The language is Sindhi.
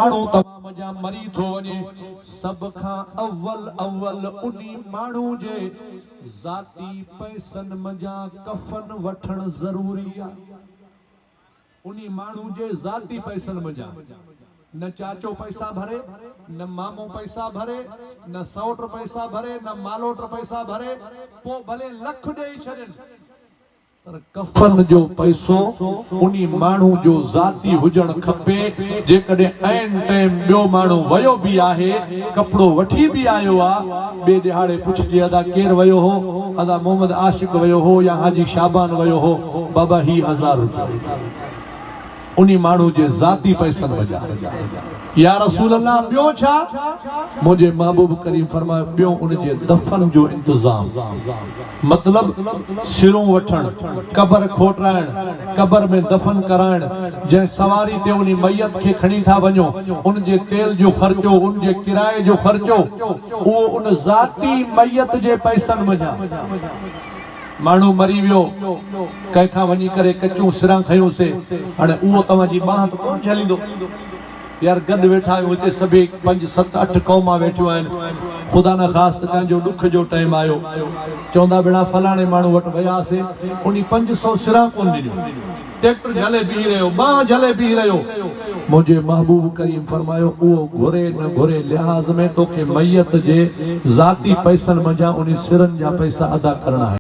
ماڻهو توهان منجهان مري ٿو وڃي، سڀ کان اول اول انهي ماڻهو جي ذاتي پئسن منجهان ڪفن وٺڻ ضروري آهي. انهي ماڻهو جي ذاتي پئسن منجهان، نه چاچو پئسا ڀري، نه مامو پئسا ڀري، نه سئوٽ پئسا ڀري، نه مالوٽ پئسا ڀري، پوء ڀلي لک ڏيئي ڇڏين. پر ڪفن جو پئسو انهي ماڻهو جو ذاتي هجڻ کپي، جيڪڏهن عين ٽئم ٻيو ماڻهو ويو به آهي، ڪپڙو وٺي به آيو آ، ٻئي ڏهاڙي پڇجي ادا ڪير ويو هو، ادا محمد عاشق ويو هو يا حاجي شعبان ويو هو، بابا هي هزار روپيا. انهي ماڻهو جي ذاتي پئسن وجا. يا رسول الله ٻيو ڇا؟ منهنجي محبوب ڪريم فرمايو ٻيو ان جي دفن جو انتظام مطلب سرون وٺڻ، قبر کوٽرائڻ، قبر ۾ دفن ڪرائڻ، جنهن سواري تي انهي ميت کي کڻي ٿا وڃو ان جي تيل جو خرچو، ان جي ڪرائي جو خرچو اهو ان ذاتي ميت جي پئسن منجهان. ماڻهو مري ويو، ڪنهن کان وڃي ڪري ڪچون سران کنيون سي، هاڻي اهو توهان جي ٻانهن ته ڪونه جهليندو. يار گڏ ويٺا آهيون هتي سڀيئي پنج ست اٺ قومان ويٺيون آهن، خدا نخواست ڪنهن جو ڏک جو ٽئم آيو، چوندا ڀيڻا فلاڻي ماڻهو وٽ وياسي، انهي 500 سران ڪونه ڏنيون. ٽيڪٽر جهلي بيهي رهيو، ٻانهن جهلي بيهي رهيو. منهنجي محبوب ڪريم فرمايو، اهو گهري نه گهري لحاظ ۾ توکي ميت جي ذاتي پئسن منجهان انهي سرن جا پئسا ادا ڪرڻا آهن.